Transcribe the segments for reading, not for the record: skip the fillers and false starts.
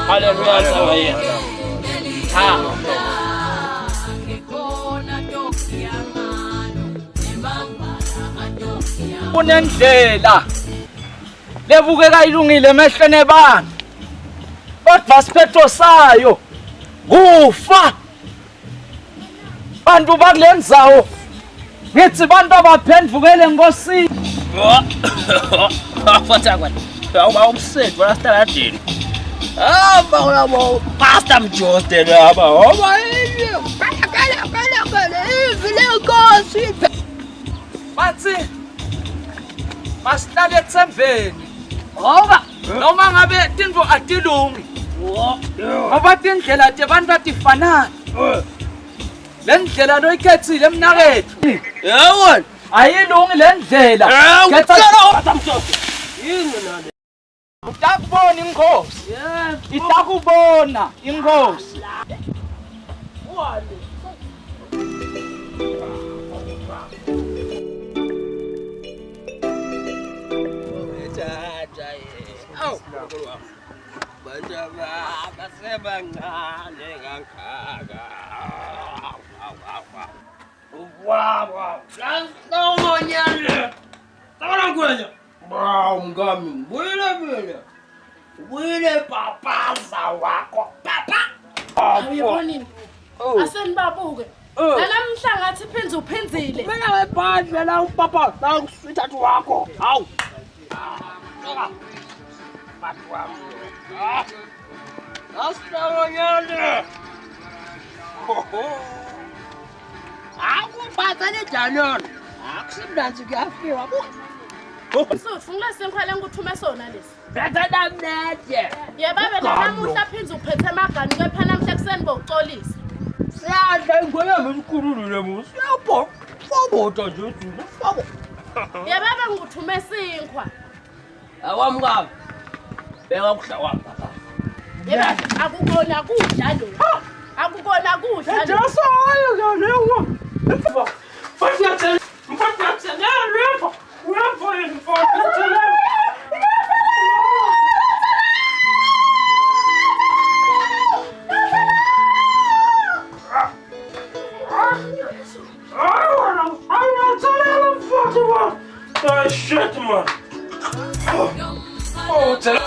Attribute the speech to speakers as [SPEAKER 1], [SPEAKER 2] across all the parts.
[SPEAKER 1] Haleluya sabayena. Ha. Kunendlela lebukeka ilungile emehlweni ebantu kodwa siphetho sayo kufa. Bantu bakule ndzawo ngithi bantu abaphendvukele enkosini.
[SPEAKER 2] Awuba umsebenzi wala sitaladini. Hamba ulabo Pastor Mjoste laba. Oba kala kala kala kala izwi lenkosi.
[SPEAKER 1] Bathi masihlale ethembeni. Ngoba noma ngabe tintfo atilungi. Ngoba tindlela tebantu atifanani. Le ndlela loyikhethile mnakethu.
[SPEAKER 2] Yebo.
[SPEAKER 1] Ayilungi le ndlela.
[SPEAKER 2] Khetha Yini nale?
[SPEAKER 1] Utakubona inkosi. Itakubona inkosi.
[SPEAKER 2] Basebancane kangaka. Wow, Wow, mngami, ngibuyile mina. Ubuyile papaza wakho, papa.
[SPEAKER 3] Awuyibonini?
[SPEAKER 2] Oh.
[SPEAKER 3] Asenibabuke.
[SPEAKER 2] Oh.
[SPEAKER 3] Nalamhla ngathi phinze uphinzile.
[SPEAKER 2] Mina webhandle la upapa, la usithathu wakho. Hawu. Bantu wami. Ah. Asihlanganyane. Ho ho. Akuphatha le janyana. Akusimnanzi kuyafiwa buka.
[SPEAKER 3] Suthu ngilesinkwa lengikuthume sona lesi.
[SPEAKER 2] Betha namnede.
[SPEAKER 3] Yebabe nanamuhla phinze uphethe amaganu kepha namhla ekuseni bowucolisa.
[SPEAKER 2] Siyadla ingonyama esikhululu le musi. Siyabho. Fobota nje thina. Fobo.
[SPEAKER 3] Yebabe ngikuthume sinkwa.
[SPEAKER 2] Awamkami. Beka kudla kwami papa.
[SPEAKER 3] Yebabe akukona kudla lo. Akukona kudla lo.
[SPEAKER 2] Shit, man. Oh, tell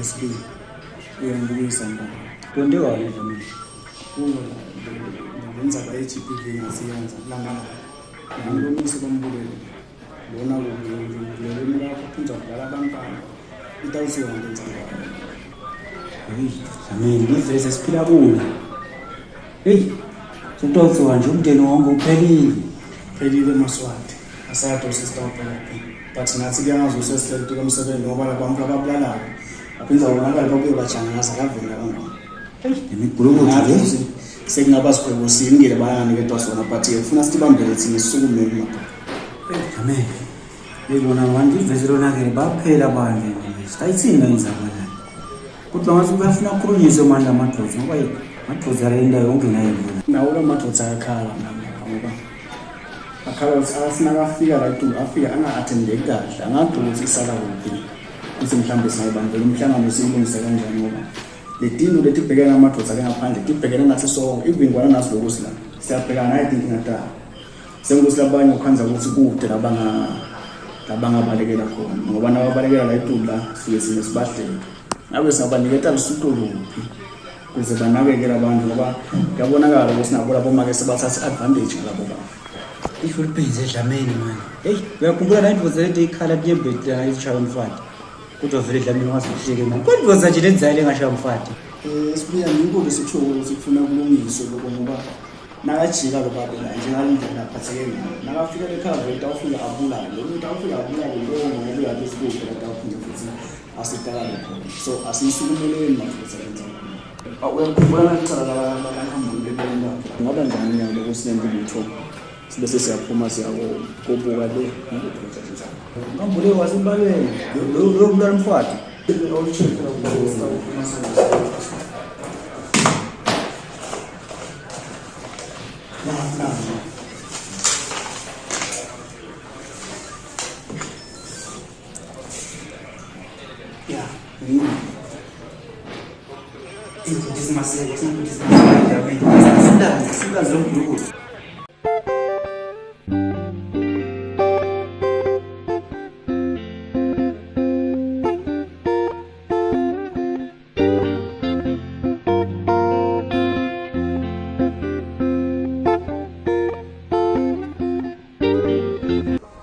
[SPEAKER 4] SB uyangibukisa mntana
[SPEAKER 5] Kwentiwani Dlamini?
[SPEAKER 4] Kulo le ndzaba ye-GBV ngasiyenza kulamalanga nami lomuso bambulele lona kubulele umkakho phindza kubulala abantwana itawusiwa ngento ndzaba
[SPEAKER 5] Heyi Dlamini, liveze siphila kulo. Heyi, sokutawutsiwa nje umndeni wonke uphelile.
[SPEAKER 4] Phelile Maswati asade usisitawuphelaphi but nathi kuyangazi usesihleli tuka emsebenzi ngoba labantu lababulalayo baphindza babonakale babuye bajangaza kavela kangako
[SPEAKER 5] Nemigulukudu
[SPEAKER 4] Ngathi
[SPEAKER 5] le.
[SPEAKER 4] nje sekungaba sigwebo sini-ke bayaniketwa sona but-ke kufuna sitibambele thina sisukumeni madoda
[SPEAKER 5] Dlamini, heyi bona manje iveze lonakele baphela bandle nje. Sitayithini la indzaba la? Kodwa ngathi kuyafuna kukhulunyiswe manje lamadvodza ngoba yi madvodza alenda yonke nayo lena.
[SPEAKER 4] Nawo la madvodza ayakhala nami ngoba akhala ukuthi afuna akafika la tu afika anga-attendeki kahle angadi ukuthi isala kuphi ukuthi mhlawumbe singayibambela umhlangano siyilungise kanjani ngoba letinto letibhekene namadvodza ke ngaphandle tibhekene nathi sonke even kwana nathi lokusi la siyabhekana nayo tinkinga tawo sengukuthi labanye ukhanza ukuthi kude labanga labangabalekela khona ngoba nababalekela la etulu la sike sine sibahleke ngabe singabaniketa lusito luphi kuze banakekele abantu ngoba kuyabonakala ukuthi nabo labo make sebathatha i-advantage ngalabo bantu
[SPEAKER 5] Isho liphinze Dlamini manje. Heyi, uyakhumbula la indvodza leti ikhala kunyembeti la ishaya umfati. Kodwa vele Dlamini wazihleke manje. Kodwa nje lenzayile engashaya umfati.
[SPEAKER 4] Um sibuya ngikho besikusho ukuthi kufuna kulungiswe lokho ngoba nakajika lo baba la njengale ndlela aphatheke ngayo nakafika ekhaya vele utawufika abulale lo muntu awufika abulale lowo ngoba uyabe sikude la tawuphinde futhi asitakale khona so asiyisukumeleni madoda lenza uyakhumbula nalicala lalanhambule lebelilapho kungaba njani nyalo kusinento lutho sibe sesiyaphuma siyakobuka le ngikuproject njalo
[SPEAKER 5] Ngambule wasembalweni. Lo bulala umfati. Silazi, silazi lo mgulukudu.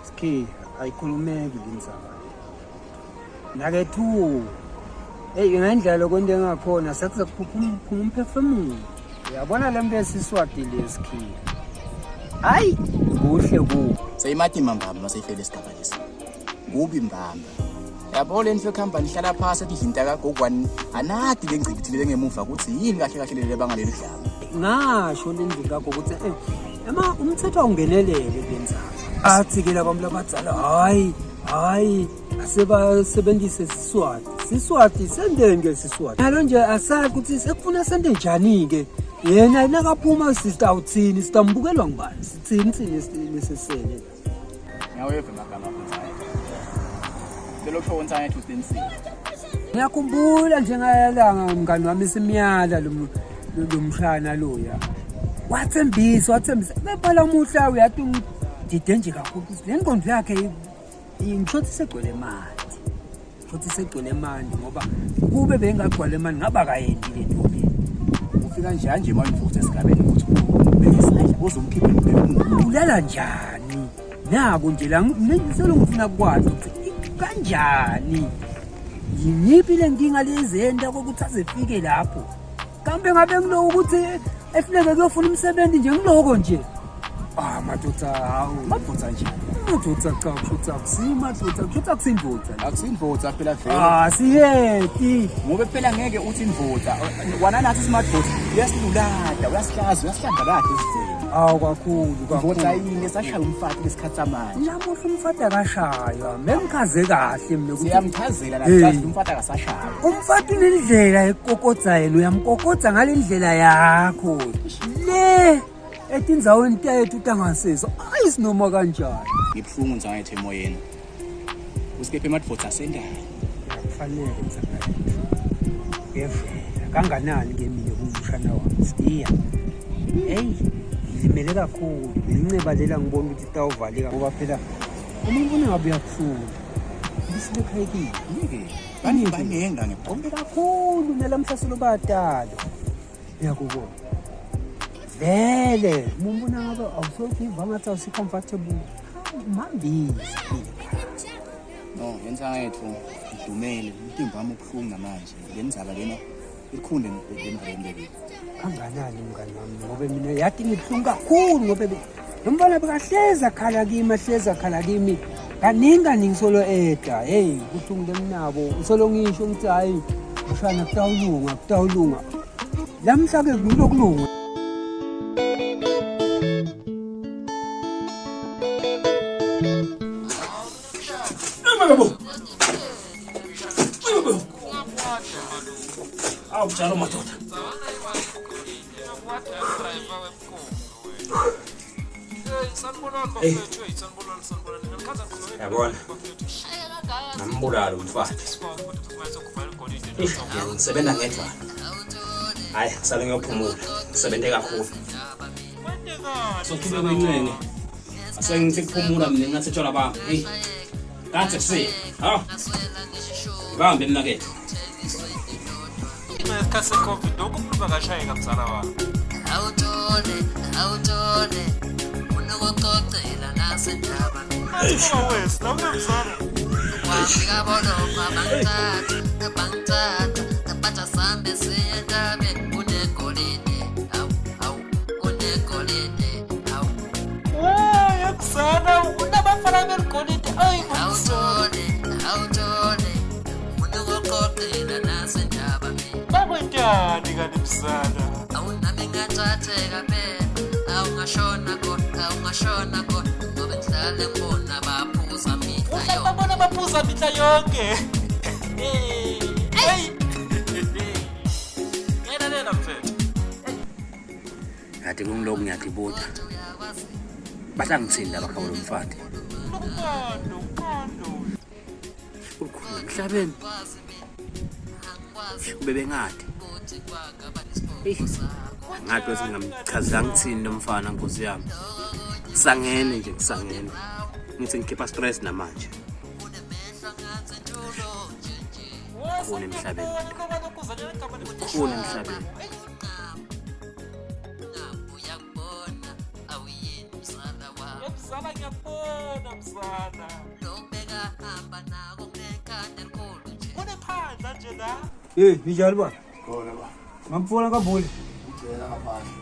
[SPEAKER 6] Ski ayikhulumeki le ndzaba le. Nakethu eyi ngendlela lokwente ngakhona sekuze kuphuma umphefumulo. Uyabona le nto yesiswati le Ski. Hayi kuhle ku.
[SPEAKER 7] Seyimatima mbamba maseyifele isigaba lesi. Kubi mbamba. Yabo le ndlu ekuhamba nihlala phasi ethi dlinta kagogwani anadi le ngcikithile lengemuva ukuthi yini kahle kahle leli banga leli dlama.
[SPEAKER 6] Ngasho le ndlu kagogo ukuthi eh ema umthetho awungenelele kule ndzaba. Athi ke laba abadzala hayi hayi asebasebenzise Siswati. Siswati sendeni ke Siswati. Nalo nje asazi ukuthi sekufuna sente njani ke. Yena nakaphuma sister awuthini sitambukelwa ngubani? Sithini thini lesesele?
[SPEAKER 7] Ngiyaweva amagama akho Ntsayethu. Cela usho Ntsayethu uqinisile.
[SPEAKER 6] Ngiyakhumbula njengayalanga mngani wami simyala lo lo mshana loya. Wathembisa wathembisa kepha lamuhla uyathi ungidide nje kakhulu ukuthi le ngqondo yakhe ngisho ukuthi segcwele emanzi. Futhi segcwele emanzi ngoba kube bengagcwala emanzi ngaba kayendi le ntombi.
[SPEAKER 7] Ufika njani nje manje futhi esigabeni ukuthi ubeke isandla uzomkhipha emphefumulo.
[SPEAKER 6] Ulala njani? Naku nje la solo ngifuna kwazi ukuthi kanjani? Yiniphi le nkinga lezenda kokuthi azefike lapho? Kambe ngabe ngiloko ukuthi efuneke kuyofuna umsebenzi nje ngiloko nje. Ah madoda hawu.
[SPEAKER 7] Madoda nje.
[SPEAKER 6] Madoda cha kushuthi akusimadoda kushuthi akusindvodza.
[SPEAKER 7] Akusindvodza phela vele.
[SPEAKER 6] Ah siyeti.
[SPEAKER 7] Ngoba phela ngeke uthi indvodza. Wana nathi simadoda uyasilulada, uyasihlaza, uyasihlamba kahle esiveni.
[SPEAKER 6] Awu kakhulu kakhulu.
[SPEAKER 7] Indvodza yini esashaya umfati lesikhathi samanje.
[SPEAKER 6] Namuhla umfati akashaywa. Memchaze kahle mina ukuthi
[SPEAKER 7] Siyamchazela nathi umfati akasashaya.
[SPEAKER 6] Umfati unendlela ekokotsa yena uyamkokotsa ngale ndlela yakho. Le etindzaweni tethu tangasese ayisinoma kanjani.
[SPEAKER 7] Ngibuhlungu nzangethu emoyeni. Usikephe emadvodza asendala.
[SPEAKER 6] Akufanele mzangethu. Ngevela kanganani ke mina kumshana wami siya. Hey, ngilimele kakhulu. Lenceba lela ngibona ukuthi itawuvaleka ngoba phela umuntu ungabe uyakuhlula. Bisilekhayekile.
[SPEAKER 7] Ngeke. Baningi banenga ngeqombe
[SPEAKER 6] kakhulu nalamhla solo badala. Uyakubona. Vele umuntu ngabe awusokiva ngathi awusi-comfortable. Mhambise.
[SPEAKER 7] No, yenza yethu ngidumele umtimba wami ubuhlungu namanje. Le ndzaba lena ilikhunde lemvembekile.
[SPEAKER 6] Kanganani mngani wami ngoba mina yathi ngibuhlungu kakhulu ngoba lo mfana bekahlezi akhala kimi ahlezi akhala kimi kaningi kaningi solo eda heyi kuhlungu lemnabo usolo ngisho ngithi hhayi mshana kutawulunga kutawulunga lamhla-ke kulokulunga.
[SPEAKER 2] Awu njalo madoda.
[SPEAKER 8] Yabona. Ngambulala umfati. Ngisebenza ngedwa. Hayi, ngisale ngiyophumula. Ngisebenze kakhulu. Sochubeka kwencenge. Asengithi kuphumula mina ngathi tshwala bami. Hey. Kade kusiya. Ha? Ngibambe mina ke.
[SPEAKER 9] Ngesikhathi se-COVID lokhu umuntu bekashayeka mzala wami.
[SPEAKER 10] Awuthole, awuthole, unokucocela nasendaba.
[SPEAKER 9] Athi la mzala.
[SPEAKER 10] Kwafika boloma bangithatha, bangithatha, bathi asambe siye entabeni kunegolide, awu, awu, kunegolide, awu.
[SPEAKER 9] Hey, mzala, unabafana beligolide. Ayi,
[SPEAKER 10] Awuthole, awuthole, unokucocela nasendaba mina.
[SPEAKER 9] Bakwentani kanti mzala?
[SPEAKER 10] Awunami ngathatheka phela, awungashona khona, awungashona khona, ngoba ngihlale ngibona baphuza mihla
[SPEAKER 9] Uhlala
[SPEAKER 10] yonke.
[SPEAKER 9] babona baphuza mihla yonke. Hey. Yena lena mfethu.
[SPEAKER 8] Ngathi kungiloku ngiyadibuda. Bahlangithini laba khabo lomfati. Ukhulu emhlabeni. Ube bengade. Ngathi bese ngingamchazela ngithini lo mfana nkosi yami. Kusangene nje kusangene. Ngithi ngikhipha stress namanje. Khona emhlabeni. Khona emhlabeni.
[SPEAKER 9] Mzala ngiyakubona mzala. Kunephandla nje la.
[SPEAKER 5] Hey, ninjani ba?
[SPEAKER 4] Khona ba.
[SPEAKER 5] Ngamfuna kaBhuli.
[SPEAKER 4] Ugcela ngaphandle.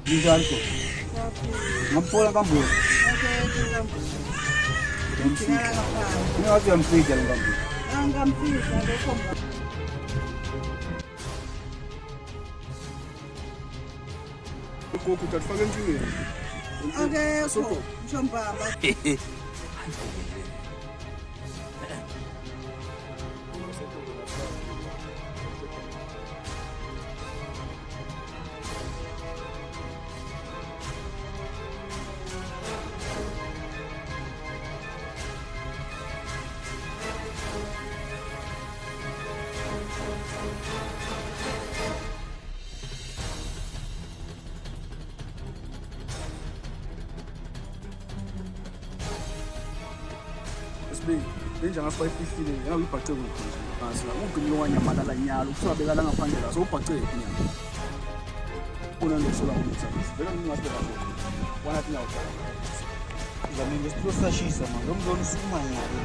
[SPEAKER 5] Ninjani ko? Ngamfuna kaBhuli. Uyamfihla. Ningathi uyamfihla lo kaBhuli.
[SPEAKER 11] Angamfihla lokho.
[SPEAKER 4] Gogo utatufaka enkingeni.
[SPEAKER 11] Akekho njombamba.
[SPEAKER 4] Sibili, lenja ngasi bayifihlile ngabe ibhace kuphi nje. Ngasi la ugcina wanyamalala nyalo kuthiwa bekala ngaphandle la so ubhace kuphi nyalo. Kuna ndosola ukuthi vele ngingathi bekakho. Wanathi ngiyawudlala.
[SPEAKER 5] Dlamini lesitulo siyashisa manje. Lo mzona usukuma nyalo.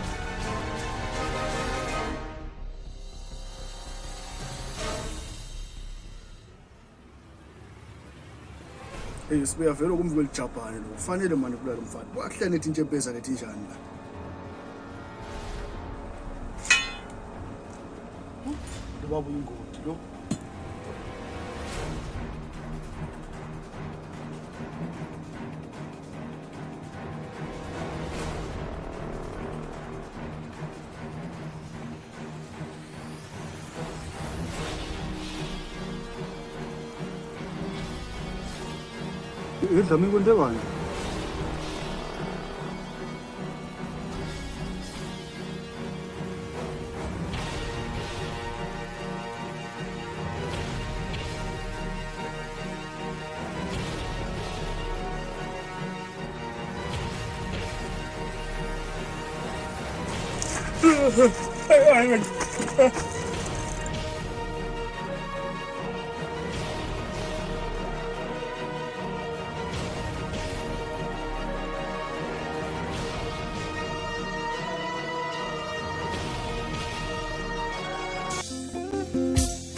[SPEAKER 4] Hey sibuya vele kumvuka elijabhane lo. Kufanele manje kulalo mfana. Wahlene ethi intshempeza lethi njani la. Lo baba uyingoti lo. Dlamini kwentekani?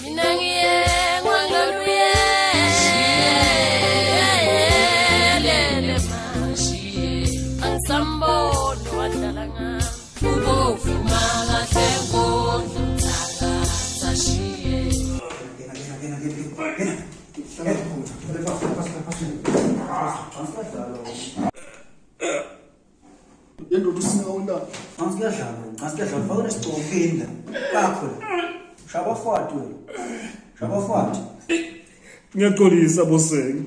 [SPEAKER 10] Mina ngiyengwa ngiloluyelele mashiye angisamboni wadlala ngami ubovu makahle nkondlo mthakathashiye.
[SPEAKER 4] Yendoda usinga wena.
[SPEAKER 5] Phansi kuyadlalwa, phansi kuyadlalwa. Faka nesigcokini la. Kakho la. Shabafati wena. Shabafati.
[SPEAKER 12] Ngiyaxolisa boseng.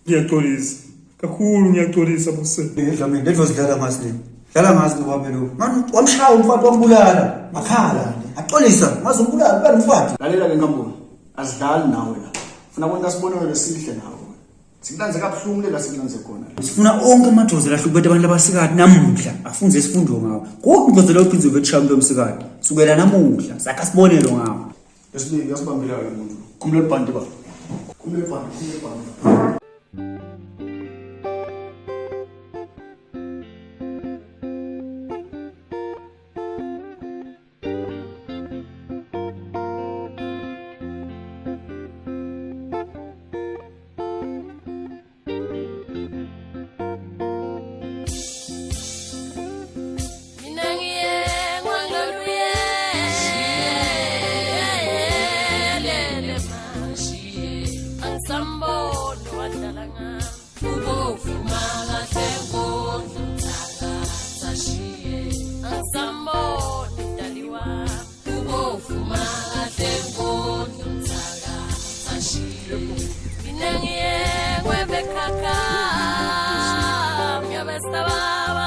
[SPEAKER 12] Ngiyaxolisa. Kakhulu ngiyaxolisa boseng.
[SPEAKER 5] Dlamini, lento zidlala ngazi le. Dlala ngazi lo wami lo. Manje wamshaya umfati wambulala. Makhala. Axolisa, ngaze umbulala phela umfati.
[SPEAKER 4] Lalela ke Nkambule. Asidlali nawe la. Funa kwenta sibonelo esihle nawe. Sikulanze kabuhlungu lela sikulanze khona.
[SPEAKER 5] Sifuna onke amadoda lahlukubeta abantu abasikati namuhla afunze isifundo ngawo. Konke indoda leyo phindze uvethishaya umuntu omsikati. Sukela namuhla sakha sibonelo ngawo.
[SPEAKER 4] Esibili uyasibambela ke umuntu. Khumula ibhanti ba. Khumula ibhanti, khumula ibhanti.
[SPEAKER 10] Mina ngiyengwa ngiloluyelele mashiye angisamboni wadlala ngami.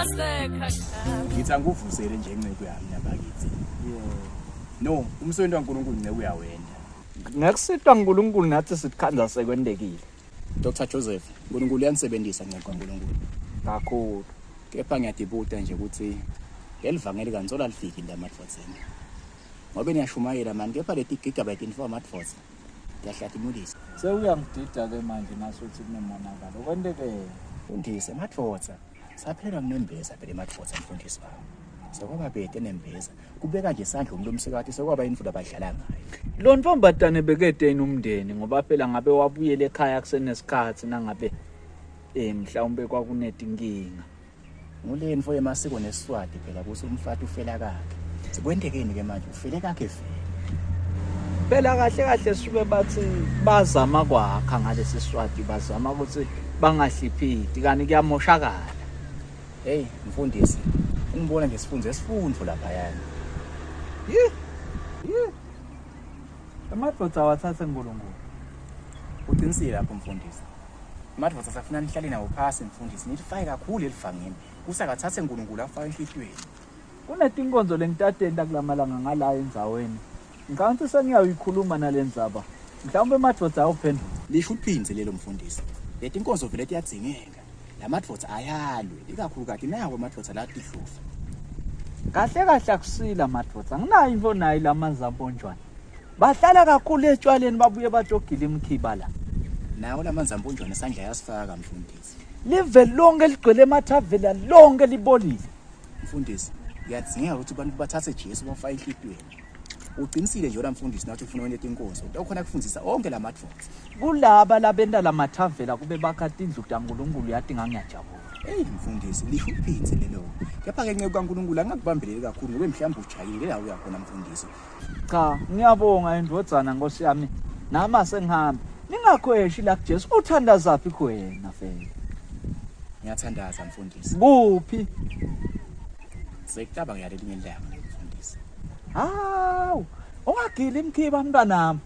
[SPEAKER 7] Ngithi angikuvusele nje inceku yami nabakithi. No, umsebenzi waNkulunkulu nceku uyawenda.
[SPEAKER 1] Ngekusitwa nguNkulunkulu nathi sitikhandza sekwentekile.
[SPEAKER 7] Dr Joseph, uNkulunkulu uyanisebenzisa nceku kaNkulunkulu.
[SPEAKER 1] Kakhulu.
[SPEAKER 7] Kepha ngiyadibuta nje ukuthi leli vangeli kanitsola lifiki la emadvodzeni. Ngoba niyashumayela mani kepha leti gigabyte info amadvodza. Ngiyahlatimulisa.
[SPEAKER 1] Sewuyangidida ke manje nasuthi kunemonakalo. Kwentekeni?
[SPEAKER 7] Mfundisi, emadvodza saphelelwa ngunembeza phela emadvodza mfundisi wami. Sekwaba bete nembeza. Kubeka nje isandla umuntu omsikati sekwaba indlu abadlala ngayo.
[SPEAKER 1] Lo ntombazane bekede yini umndeni ngoba phela ngabe wabuyela ekhaya kusenesikhathi nangabe eh mhlawumbe kwakunetinkinga.
[SPEAKER 7] Ngule nfo yemasiko nesiswati phela ukuthi umfati ufela kakhe. Sikwentekeni ke manje ufele kakhe vele.
[SPEAKER 1] Phela kahle kahle suke bathi bazama kwakha ngalesi Swati bazama ukuthi bangahliphiti kanti kuyamoshakala.
[SPEAKER 7] Hey mfundisi, ungibona nje sifunze esifundo lapha yana.
[SPEAKER 1] Yi. Yi. Emadvodza awathathe uNkulunkulu.
[SPEAKER 7] Uqinisile lapho mfundisi. Emadvodza asafuna nihlale nawo phasi mfundisi, nilifake kakhulu elivangeni. Kusakathathe uNkulunkulu afake enhlitiyweni.
[SPEAKER 1] Kunetinkonzo lengitatenta kulamalanga ngala endzaweni. Ngicabanga ukuthi sengiyayikhuluma nale ndzaba. Mhlawumbe emadvodza awuphendula.
[SPEAKER 7] Lisho uphindze lelo mfundisi. Leti nkonzo vele tiyadzingeka. Lamadvodza ayalwe, ikakhulukati nawo amadvodza la tidluva.
[SPEAKER 1] Kahle kahle akusila madvodza. Nginayo into nayo lamanzi amponjwana. Bahlala kakhulu etshwaleni babuye batogila imikhiba la.
[SPEAKER 7] Nawo lamanzi amponjwana isandla yasifaka mfundisi.
[SPEAKER 1] Live lonke ligcwele emathavela lonke libolile.
[SPEAKER 7] Mfundisi, kuyadzingeka ukuthi abantu bathathe Jesu bamfake enhlitiyweni. Uqinisile nje wena mfundisi nathi ufuna wena inkonzo. Utawukhona kufundisa onke lamadvodza.
[SPEAKER 1] Kulaba labenta lamathavela kube bakha tindlu taNkulunkulu yati ngangiyajabula.
[SPEAKER 7] Hey mfundisi, lisho uphindze lelo. Kepha ke nceku kaNkulunkulu angakubambeleli kakhulu ngoba mhlawumbe ujahile la uyakhona mfundisi.
[SPEAKER 1] Cha, ngiyabonga indvodzana Nkosi yami. Nami asengihambe. Ningakhweshi la kuJesu uthandazaphi khwena vele.
[SPEAKER 7] Ngiyathandaza mfundisi.
[SPEAKER 1] Kuphi?
[SPEAKER 7] Sekucabanga yalelinye ilanga mfundisi.
[SPEAKER 1] Hawu, ungagili imkhiba mntwanami.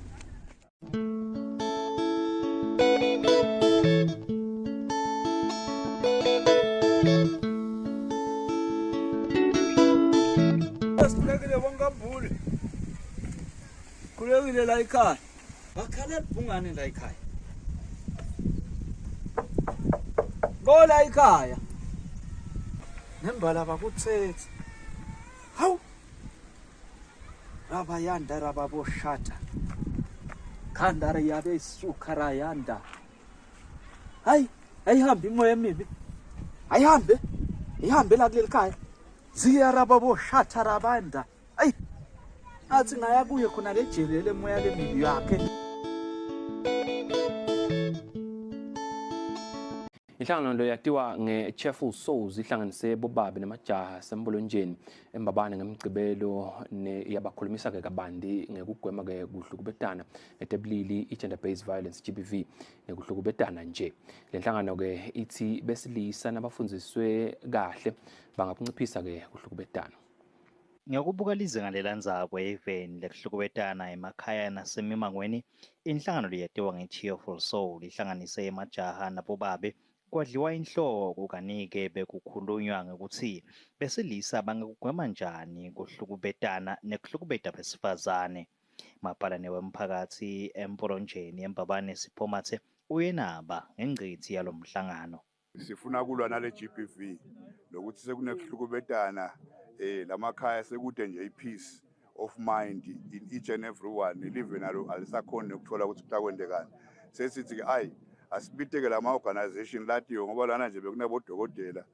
[SPEAKER 1] Sikhulekile bonkambule. Khulekile la ekhaya. Bakhala libhungane la ekhaya. Kola ekhaya. Nembala bakuthethe. Hawu. Rabayanda rababoshata. Khandara yabe sukarayanda. Hayi, ayihambe imoya emibi. Ayihambe. Ihambe la kuleli khaya. Ziya rababoshatha rabanda. Ayi. Athi ngaya kuye khona le jele lemoya lemibi yakhe.
[SPEAKER 8] Inhlangano lo yatiwa nge-Cheerful Souls ihlanganise bobabe nemajaha sembolonjeni embabane ngemgcibelo yabakhulumisa-ke kabanti ngekugwema-ke kuhlukubetana ngetebulili i-gender based violence GBV nekuhlukubetana nje. Le nhlangano-ke ithi besilisa nabafundziswe kahle bangakunciphisa-ke kuhlukubetana.
[SPEAKER 13] Ngekubuka lizinga lelandzawo eveni lekuhlukubetana emakhaya nasemimangweni, inhlangano leyatiwa nge-Cheerful Soul ihlanganise emajaha nabobabe kwadliwa inhloko kanike bekukhulunywa ngekutsi besilisa bangakugwema njani kuhlukubetana nekuhlukubeta besifazane. Mabhalane wemphakatsi eMporonjeni eMbabane Sipho Mathe uyenaba ngengcitsi yalomhlangano.
[SPEAKER 14] Sifuna kulwa nale GBV lokuthi sekunekuhlukubetana lamakhaya sekude nje i-peace of mind in each and every one live nalo alisakhoni nokuthola ukuthi kutakwendekani. Sesithi ke ayi asibiteke lama organization latiyo ngoba lana nje bekunabodokotela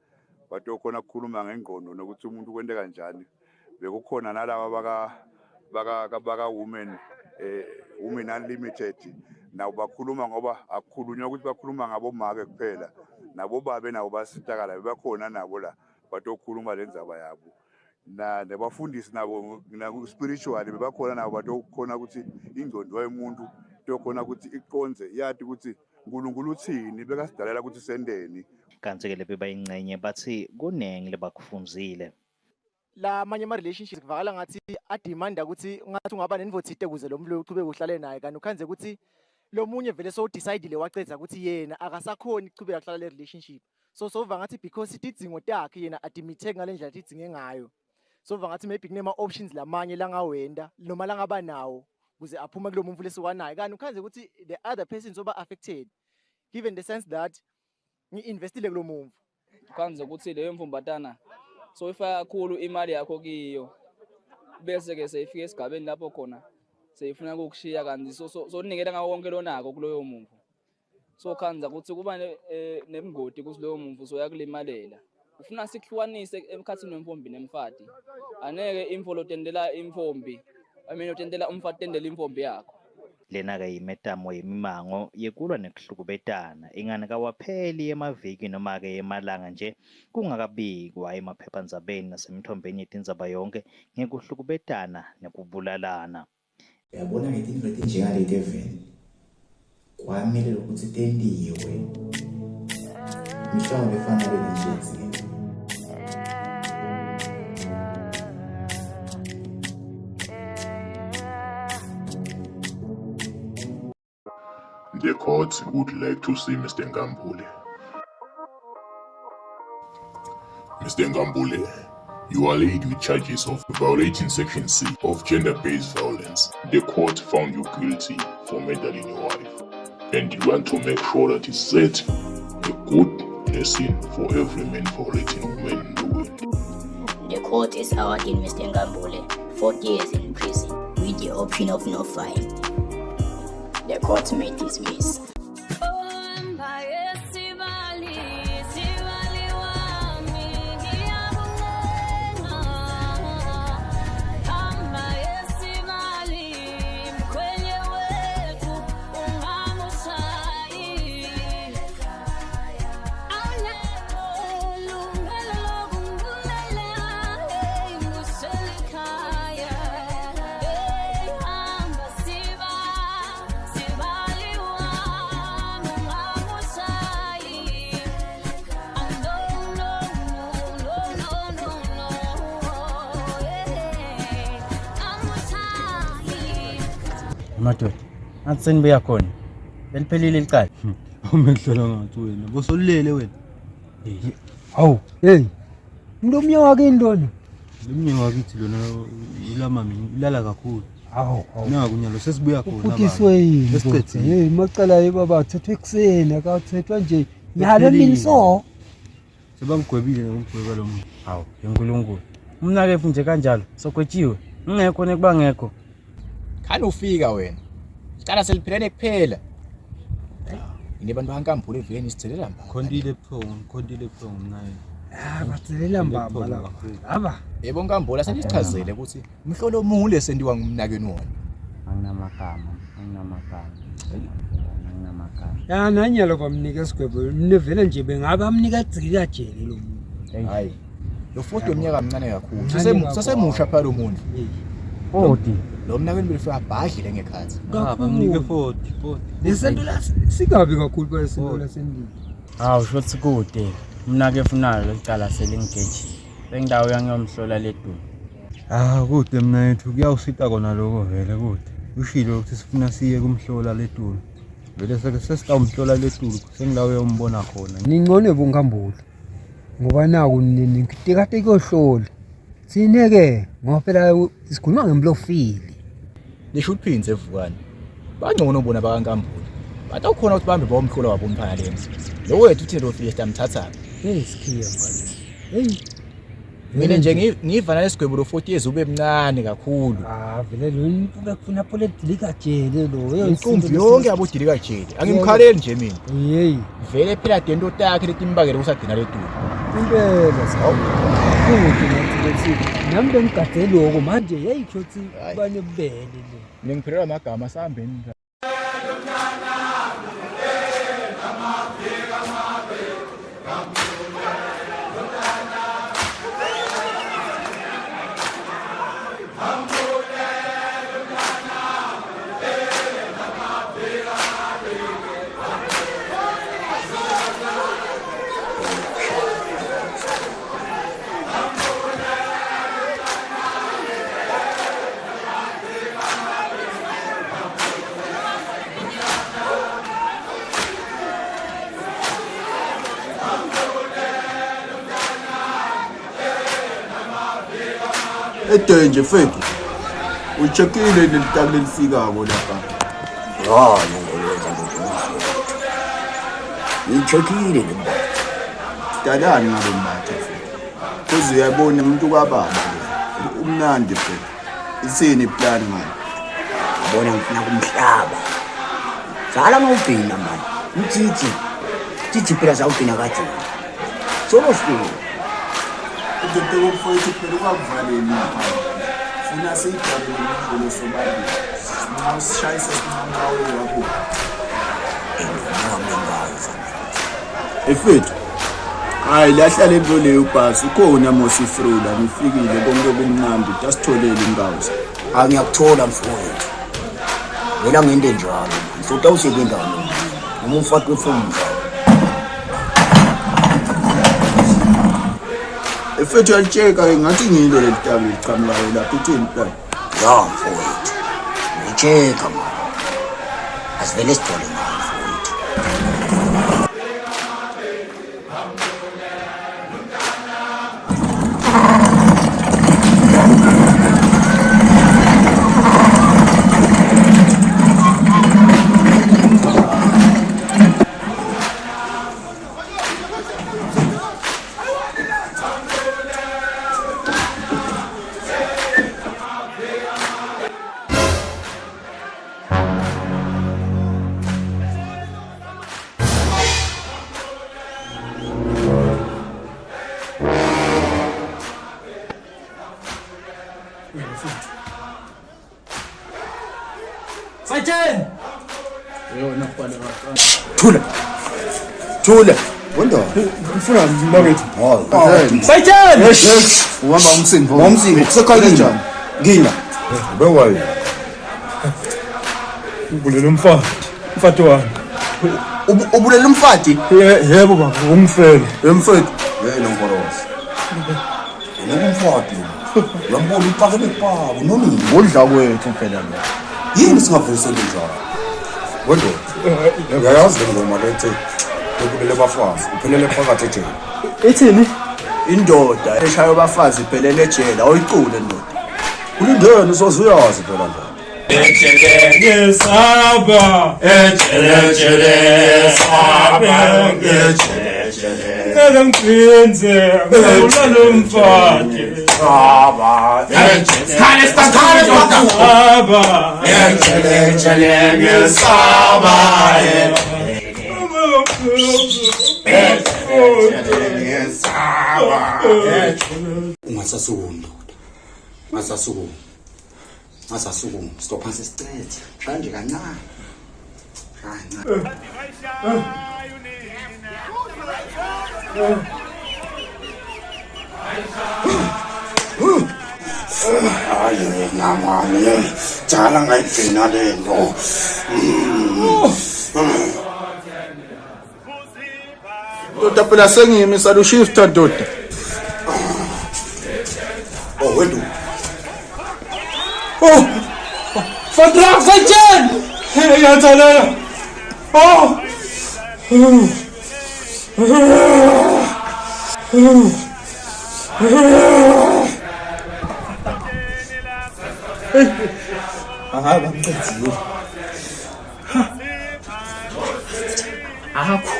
[SPEAKER 14] batokhona ukukhuluma ngengqondo nokuthi umuntu kwente kanjani. Bekukhona nalaba baka women Women Unlimited nabo bakhuluma ngoba akukhulunywa ukuthi bakhuluma ngabomake kuphela nabobabe nabo basitakala bebakhona nabo la batokhuluma le ndzaba yabo na nebafundisi nabo spiritually bebakhona nabo batokhona ukuthi ingqondo yomuntu tokhona ukuthi iqondze yati ukuthi uNkulunkulu uthini bekasidalela ukuthi sendeni.
[SPEAKER 13] Kanti-ke lebebayingcenye bathi kuningi lebakufundzile.
[SPEAKER 15] Lamanye ama-relationships kuvakala ngathi ademanda ukuthi ungathi ungaba nenvothite ukuze lo muntu uchubeke uhlale naye, kanti ukhanze ukuthi lo munye vele sowudecidile wacedza ukuthi yena akasakhoni ukuchubeka kuhlala le relationship. So sova ngathi because tidzingo takhe yena adimitheki ngale ndlela tidzinge ngayo. Sova ngathi maybe kunema options lamanye langawenda noma langaba nawo kuze aphume kulo muntu lesiwanayo. Kanti ukhanze ukuthi the other person soba affected given the sense that ngi-investile kulo muntu.
[SPEAKER 16] Khanze ukuthi leyo mfumbatana soyifaka kakhulu imali yakho kiyo bese-ke seyifika esigabeni lapho khona seyifuna ukukushiya kanti sonikela ngawo konke lonako kuloyo muntu. So khanza ukuthi kuba nemngodi ukuthi loyo muntu soyakulimalela. Ufuna sikuhlukanise emkhathini wemfombi nemfati. Aneke imfo lotendela imfombi, I mean utendela umfati tendela imfombi yakho.
[SPEAKER 13] Lena-ke yimetamo yemimango yekulwa nekuhlukubetana ingani kawapheli emaviki noma-ke emalanga nje kungakabikwa emaphephandzabeni nasemithombeni yetindzaba yonke ngekuhlukubetana nekubulalana.
[SPEAKER 7] Uyabona ngetintfo letinjengaleti eveni kwamele ukuthi tentiwe mhlawumbe efana naleli nje.
[SPEAKER 17] The court would like to see Mr. Nkambule. Mr. Nkambule, you are laid with charges of violating Section C of gender-based violence. The court found you guilty for murdering your wife, and you want to make sure that it's set a good lesson for every man violating women in the world.
[SPEAKER 18] The court is awarding Mr. Nkambule 40 years in prison with the option of no fine. The court may dismiss.
[SPEAKER 5] Madoda, ngathi senibuya khona. Beliphelile licala.
[SPEAKER 19] Awumehlola ngathi wena, bosolulele wena.
[SPEAKER 6] Hawu, hey. Umuntu omnye wakini lona.
[SPEAKER 19] Lomnye wakithi lona ulama mina, ulala kakhulu.
[SPEAKER 6] Hawu, hawu.
[SPEAKER 19] Naku nyalo sesibuya khona.
[SPEAKER 6] Uphuthiswe yini?
[SPEAKER 19] Sesiqedile.
[SPEAKER 6] Hey, macala ye baba athethwe ekuseni akathethwa nje. Nyalo mina so.
[SPEAKER 19] Sebamgwebile nokumgweba lo muntu.
[SPEAKER 5] Hawu, inkulunkulu. Umnakefu nje kanjalo, sogwetshiwe. Ngingekho nekuba ngekho.
[SPEAKER 7] Khani ufika wena. Icala seliphelene kuphela. Yini abantu baNkambule eveni isithelela mbamba.
[SPEAKER 19] Khontile ebuthongo, khontile ebuthongo mnaye.
[SPEAKER 6] Ah, bathelela mbamba lapha. Aba.
[SPEAKER 7] Yebo Nkambule asenichazele ukuthi umhlolo omule sendiwa ngumnakeni wona.
[SPEAKER 5] Anginamagama, anginamagama. Anginamagama.
[SPEAKER 6] Ya nanyalo bamnika isigwebo. Mina vele nje bengabe amnika dzika jele lo muntu.
[SPEAKER 7] Hayi. Lo 40 weminyaka mncane kakhulu.
[SPEAKER 6] Mncane kakhulu.
[SPEAKER 7] Sesemusha phela lo muntu.
[SPEAKER 5] 40.
[SPEAKER 7] Lo mnakeni belifika abhadlile ngekhathi.
[SPEAKER 6] Kakhulu.
[SPEAKER 19] Bamnike 40, 40.
[SPEAKER 6] Lesento la sikabi kakhulu kwesento lasendile.
[SPEAKER 5] Hawu, shothi kude. Umnakefu nalo licala selingigejile. Bengidawo yangiyomhlola leduma.
[SPEAKER 19] Ah, kude mna yethu kuyawusita kona lokho vele kude. Ushilo ukuthi sifuna siye kumhlola letulu. Vele seke sesitawumhlola letulu sengilawo uyombona khona.
[SPEAKER 6] Ningcono boNkambule. Ngoba naku ninikade kuyohlola. Sine ke ngoba phela sikhuluma ngemlofili.
[SPEAKER 7] Nisho uphindze evukani. Bangcono bona bakaNkambule. Batawukhona ukuthi bahambe bayomhlola wabo umphana lena. Lo wethu uthi lo fike sitamthatha.
[SPEAKER 6] Hey sikhiya mngani. Hey.
[SPEAKER 7] Mina nje ngivana lesigwebo lo 40 years ube mncane kakhulu.
[SPEAKER 6] Ah vele lo ufuna phole dilika jele lo.
[SPEAKER 7] Inkumbi yonke yabo dilika jele. Angimkhaleli nje mina.
[SPEAKER 6] Hey.
[SPEAKER 7] Vele phela dento takhe letimbakele usadina letulu.
[SPEAKER 6] Impela sawu. Kude nathi lethi nami bengigadze lokho manje hey khothi banebele le.
[SPEAKER 7] Mina ngiphelelwa amagama sihambeni.
[SPEAKER 20] Edenje mfethu. Ucheckile leli taku lelifikako lapha.
[SPEAKER 21] Ngani ngolwenza ndoda mfethu. Ngicheckile le mbatha.
[SPEAKER 20] Dalani ngalo mbatha mfethu. Kuze uyabona umuntu kababa lo. Umnandi mfethu. Ithini iplan ngalo?
[SPEAKER 21] Yabona ngifuna kumhlaba. Zala ngawubhina mani. Mtsitsi. Tsitsi phela zawubhina kajoni. Solo sifike.
[SPEAKER 20] Udoda komfowethu phela ungakuvaleli lapha. Funa siyidale le sobabili. Nxa usishayisa sinqawe wakho. Efethu. Hayi lahla lento leyo bhasi ukhona Mosi Frula ngifikile konke kumnandi tasitholele inkawuza.
[SPEAKER 21] Hayi ngiyakuthola mfowethu. Vela ngente njalo mani. Sota usebenza noma. Noma umfati wefomu njalo.
[SPEAKER 20] Efethu yalitsheka ke ngathi ngilo leli tabu liqhamukayo lapha ithini plan.
[SPEAKER 21] Ya mfowethu. Ngiyacheka mani. Asivele sithole ngayo mfowethu.
[SPEAKER 1] Sayitsheni!
[SPEAKER 20] Thula. Thula.
[SPEAKER 22] Wenda.
[SPEAKER 12] Ngifuna mbakithi.
[SPEAKER 1] Sayitsheni!
[SPEAKER 22] Uhamba umsindo.
[SPEAKER 20] Umsindo kusekhaya
[SPEAKER 22] njani?
[SPEAKER 20] Nginya.
[SPEAKER 22] Bewayo.
[SPEAKER 12] Ubulele umfati. Umfati wami.
[SPEAKER 20] Ubulele umfati?
[SPEAKER 12] Yebo baba, ungifele.
[SPEAKER 20] Emfethu.
[SPEAKER 22] Hey Nonkorosi. Unika umfati lo. Uyambona upakele baba nonini.
[SPEAKER 20] Udla kwethu phela lo.
[SPEAKER 22] Yini singaveli sento njalo? Wendoda. Uyayazi le ngoma lethi yokulele abafazi uphelele phakathi ejele.
[SPEAKER 1] Ithini?
[SPEAKER 20] Indoda eshaya abafazi iphelele ejele awuyicule ndoda.
[SPEAKER 22] Ulindeni usozuyazi phela ndoda.
[SPEAKER 12] Ejele saba, ejele jele saba, ejele jele. Ngeke ngiphinze, ngibulala umfati.
[SPEAKER 22] Saba,
[SPEAKER 12] ejele.
[SPEAKER 22] Sikhale
[SPEAKER 12] Saba,
[SPEAKER 22] ejele jele ngesaba.
[SPEAKER 5] Ungasasukumi ndoda. Ungasasukumi. Ungasasukumi. Stop phansi sicethe. Shaya nje kancane. Kancane.
[SPEAKER 22] Hayi wena mani, jala ngayigcina le nto.
[SPEAKER 20] Ndoda phela sengimi salushifta ndoda.
[SPEAKER 22] Oh wendu.
[SPEAKER 12] Oh! Vertrag Sayitsheni! Ngiyathalela. Oh!
[SPEAKER 1] Hayi bamqedile. Akho.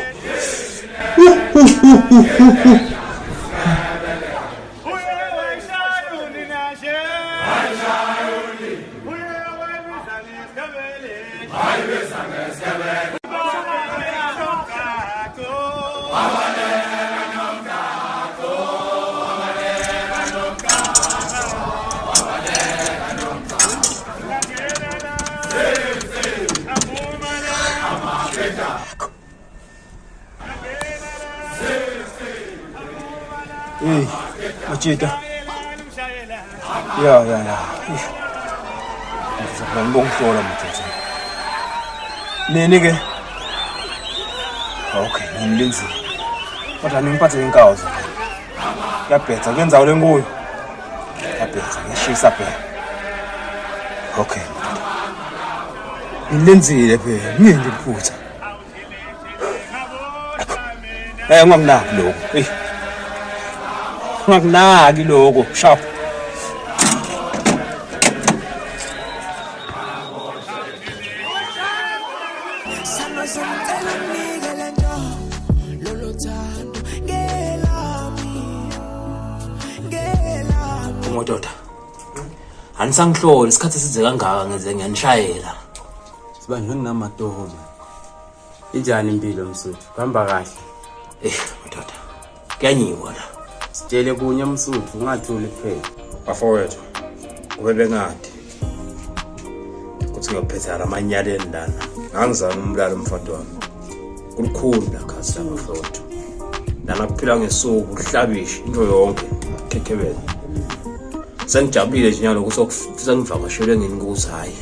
[SPEAKER 1] Hey, Majida. Ya ya ya. Ngizofuna ngibongihlola madoda. Nini ke? Okay, ngimlinzile. Kodwa ningiphathe inkawu zona. Kuyabhetha kuyendzawo lenkuyo. Kuyabhetha, kuyashisa phela. Okay. madoda. Ngilinzile phela, ngiyende liphutha. Eh ungakunaki lokho. Hey. Ungakunaki lokho. Sharp.
[SPEAKER 8] Madoda. Anisangihloli isikhathi esidze kangaka ngize ngiyanishayela.
[SPEAKER 19] Sibanjwe nginamatoho man.
[SPEAKER 2] Injani impilo Msuthu? Kuhamba kahle.
[SPEAKER 8] Eh, madoda. Kuyanyiwa la.
[SPEAKER 2] Sitshele kunye Msuthu, ungathuli kuphela.
[SPEAKER 8] Bafowethu, kube bengadi ukuthi ngiyophetha lamanyaleni lana. Ngangizama umbulala umfati wami. Kulikhulu la khasi la bafowethu. Lana kuphila ngesuku, kuhlabishi into yonke, khekhebele. Sengijabulile nje nyalo ukuthi sengivakashelwe nginikuthi hayi.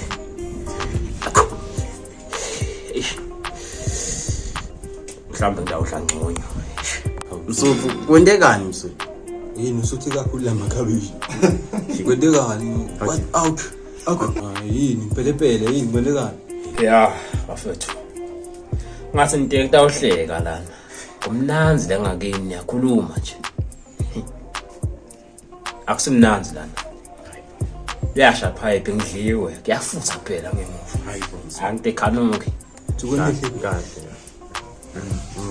[SPEAKER 8] Eish. Mhlawumbe ngidawudla ngconyo.
[SPEAKER 2] Msuthu, kwentekani Msuthu?
[SPEAKER 19] Yini usuthe kakhulu la makhabishi? Kwentekani? What out? Akho yini pelepele yini kwentekani?
[SPEAKER 8] Ya, bafethu. Ngathi ngiteke kutawuhleka lana. Kumnanzi la ngakini niyakhuluma nje. Akusimnanzi lana. Liyasha pipe ngidliwe, kuyafutha phela ngemuva.
[SPEAKER 2] Hayibo.
[SPEAKER 8] Angikhanuki.
[SPEAKER 2] Kahle.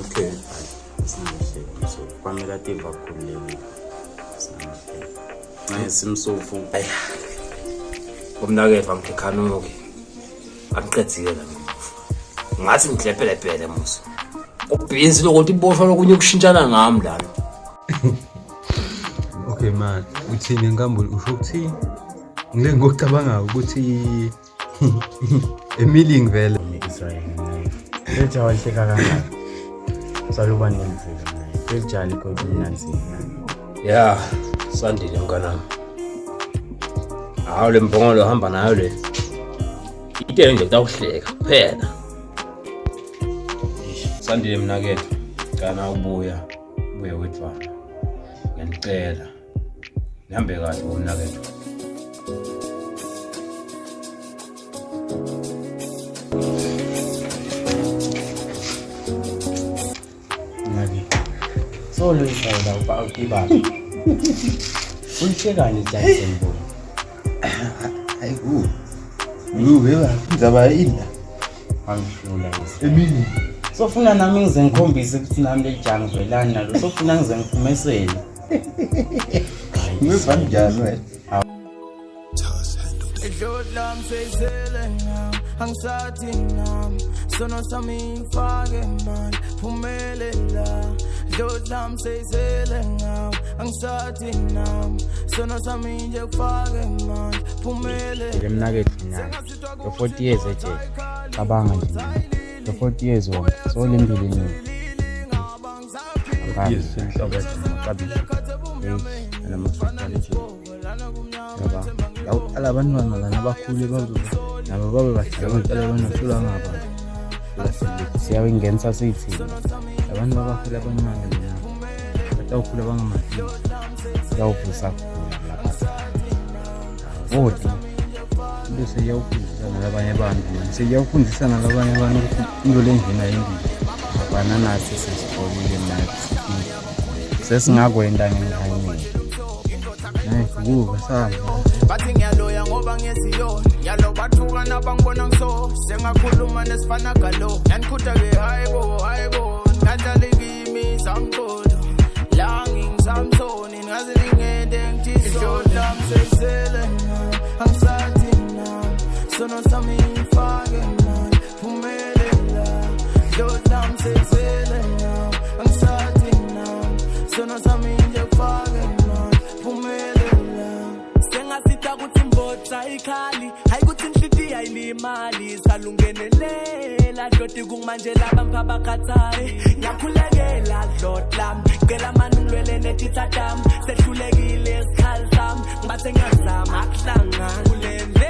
[SPEAKER 19] Okay.
[SPEAKER 2] Singahleki Msuthu. Kwamele ative akhululekile. Singahleki. Ncesi Msuthu.
[SPEAKER 8] Ayi. Umnakethu angikhanuki. Angiqedzile la ngemuva. Ngathi ngidlephelepele musa. Kubhizi lokuthi iboshwa lokunye kushintshana ngami lana.
[SPEAKER 19] Okay man, uthini Nkambule usho ukuthini? Ngile ngokucabanga ukuthi emiling vele.
[SPEAKER 2] Israel naye. Leja wahleka kangaka. Saluba nilivela naye. Lejali kodwa mnanzi.
[SPEAKER 8] Ya, sandile mnganami. Hawu le mbongolo hamba nayo le. Ite nje kutawuhleka kuphela. Sandile mnakethu, kana ubuya, ubuye wedvwana. Ngiyanicela. Nihambe kahle bomnakethu.
[SPEAKER 2] Ngani? Solo Israel uba awutibaba. Uyihlekani Jackson boy?
[SPEAKER 19] Hayi ku. Lu beba indzaba yini la?
[SPEAKER 2] Wangihlula Israel.
[SPEAKER 19] Emini.
[SPEAKER 2] Sofuna nami ngize ngikhombise ukuthi nami leli jangi ngizwelani nalo. Sofuna ngize ngifumesele.
[SPEAKER 19] Ngiva njani wena?
[SPEAKER 3] Idloti lami seyisele ngami angisathi nami sono sami ngifake manje phumelela dloti lami seyisele ngami angisathi nami sono sami nje kufake manje phumelela
[SPEAKER 2] Le mnakethu nyaka. Lo 40 years ejele. Cabanga nje. Lo 40 years wonke. So lembili nini?
[SPEAKER 19] Yes, senhloko makabishi.
[SPEAKER 2] Hey, namasuthu nje.
[SPEAKER 19] Yaba. Lawuqala abantwana lana bakhule bazoba nabo babe badala baqala abantwana sula ngaba.
[SPEAKER 2] Siyawingenisa siyithini?
[SPEAKER 19] Abantu babakhula abancane lana. Batawukhula bangamadini.
[SPEAKER 2] Siyawuvusa kugula lapha. Voti.
[SPEAKER 19] Into seyiyawufundisa nalabanye abantu mani. Seyiyawufundisa nalabanye abantu ukuthi into le njena yindini.
[SPEAKER 2] Abana nathi sesitholile nathi. Sesingakwenda ngenhanyeni.
[SPEAKER 19] Nayi kuka sami.
[SPEAKER 3] Bathi ngiyaloya ngoba ngeziyona ngiyalobathuka nabangibona ngiso sengakhuluma nesifana galo nanikhutha-ke hayibo hayibo ngadlala kimi zamqolo la ngingisamsoni ngaze ningente ngithisodloti lami seyisele ngami angisathi nami sono sami ngifake manje phumelela dloti lami seyisele ngami angisathi nami sono sami nje kufake manje phumelela
[SPEAKER 9] Sengasita ukuthi imbotsa ikhali hayi ukuthi inhlitiyo ayilimali salungenelela dloti kumanje laba mpha bakhathali ngiyakhulekela dloti lami cela mani ngilwele netitha tami sehlulekile isikhali sami ngibathe ngiyazama akuhlangani.